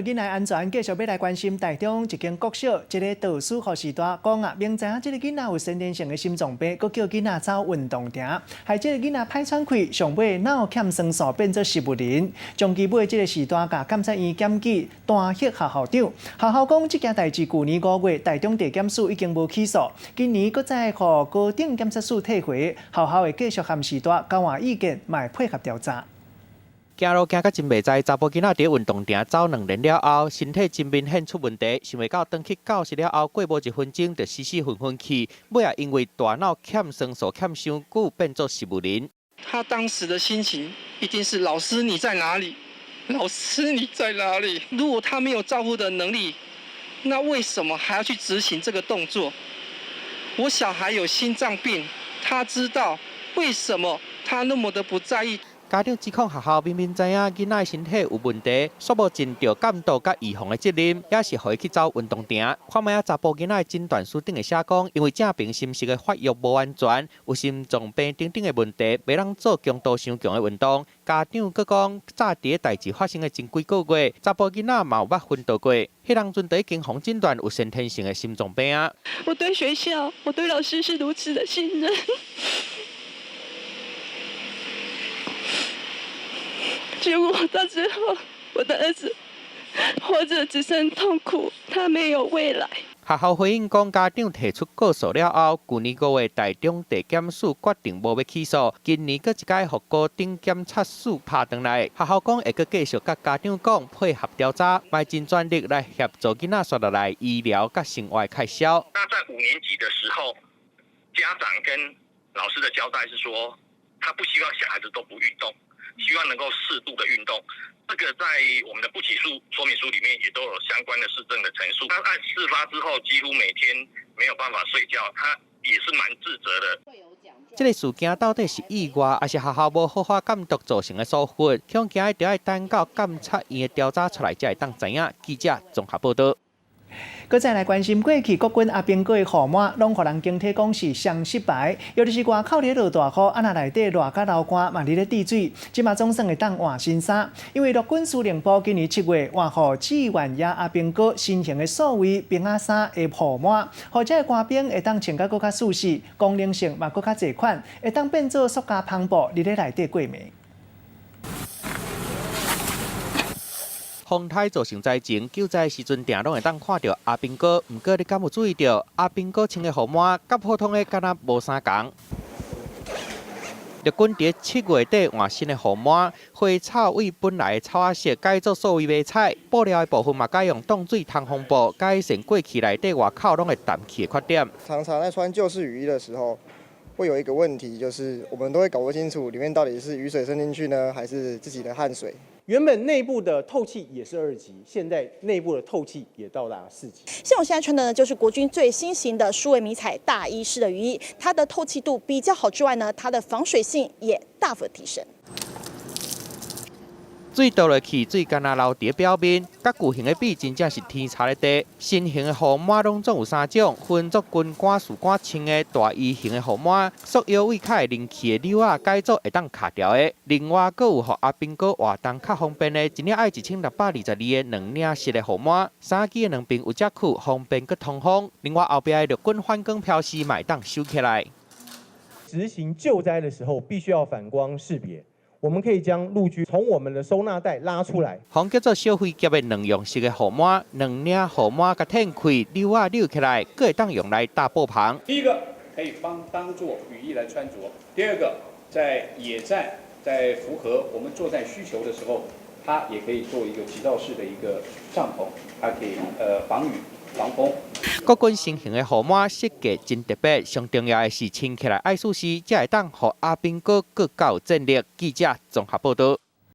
囡仔安全，繼續欲來關心台中一間國小，一个導師予序大講啊，明知影這个囡仔有先天性的心臟病，閣叫囡仔走運動場，害這个囡仔歹喘氣，上尾腦欠酸素變做植物人，將其尾這个序大共監察院檢舉彈劾學校長。學校講這件代誌舊年5月，台中地檢署已經無起訴，今年閣再予高等檢察署退回，學校會繼續和序大交換意見，嘛會配合調查。行路行甲真袂知，查埔囡仔佇運動場走兩輪了後，身體真明顯出問題，想袂到轉去教室了後，過無一分鐘就死死昏昏去，尾仔因為大腦欠酸素欠傷久，變做植物人。他當時的心情一定是：老師你在哪裡？老師你在哪裡？如果他沒有照護的能力，那為什麼還要去執行這個動作？我小孩有心臟病，他知道為什麼他那麼的不在意。家長指控學校明明知影囡仔身體有問題，煞無盡著監督佮預防的責任，猶是予伊去走運動場。看覓仔查埔囡仔診斷書頂會寫講，因為正爿心室的發育無完全，有心臟病等等的問題，袂當做強度傷強的運動。家長閣講，早佇代誌發生的前幾個月，查埔囡仔嘛有捌昏倒過，彼當陣就已經予診斷有先天性的心臟病啊。我對學校，我對老師是如此的信任。結果到最後，我的兒子活著只剩痛苦，他沒有未來。學校回應講，家長提出告訴了後，舊年5月台中地檢署決定無欲起訴，今年閣一擺予高等檢察署拍轉來。學校講會閣繼續佮家長講，配合調查，嘛盡全力來協助囡仔紲落來醫療佮生活開銷。那在五年級的時候，家長跟老師的交代是說，他不希望小孩子都不運動。希望能夠適度的運動，這個在我們的不起訴說明書裡面也都有相關的事證的陳述。他在事發之後，幾乎每天沒有辦法睡覺，他也是蠻自責的。這個事件到底是意外，抑是學校無好好監督造成的疏忽？恐驚著愛等到監察院的調查出來，才會當知影。記者綜合報導。閣再來關心過去國軍阿兵哥的雨帽，攏予人驚體講是雙失敗，尤其是外口咧落大雨，啊若內底熱佮流汗嘛佇咧滴水，這馬總算會當換新衫。因為陸軍司令部今年7月換予志願役阿兵哥新型的數位兵仔衫的雨帽，予這个官兵會當穿甲閣較舒適，功能性嘛閣較濟款，會當變做塑膠帆布佇咧內底過暝。風颱造成災情，救災時陣定攏會當看著阿兵哥。毋過你敢有注意著，阿兵哥穿的雨帽，佮普通的敢若無相仝。陸軍佇7月底換新的雨帽，花草為本來的草仔色改做數位迷彩，布料的部分嘛改用擋水通風布，改善過去內底外口攏會澹去的缺點。常常在穿舊式雨衣的時候，會有一個問題，就是我們都會搞不清楚裡面到底是雨水滲進去呢，還是自己的汗水。原本內部的透氣也是2級，現在內部的透氣也到達4級。像我現在穿的呢，就是國軍最新型的數位迷彩大衣式的雨衣，它的透氣度比較好之外呢，它的防水性也大幅提升。水倒落去，水敢若流佇表面，佮舊型的比，真正是天差咧地。新型的雨帽攏總有三種，分做軍官、士官穿的大衣型的雨帽，束腰位較會拎起的紐仔改做會當卡牢的。另外，閣有予阿兵哥活動較方便的，一領愛1622的兩領式的雨帽，衫機的兩邊有折扣，方便閣通風。另外，後壁的陸軍反光標識嘛會當收起來。執行救災的時候，必須要反光識別。我們可以將陸軍從我們的收納袋拉出來。予叫做小飛俠的兩用式的雨帽，兩領雨帽共展開，紐仔扭起來，閣會當用來搭布棚。第一個可以幫當做雨衣來穿着，第二個在野戰，在符合我們作戰需求的時候，它也可以做一個急造式的一個帳篷，它可以防雨防風。國軍新型的雨帽設計真特別，上重要的是穿起來愛舒適，才會當予阿兵哥閣較有戰力。記者綜合報導。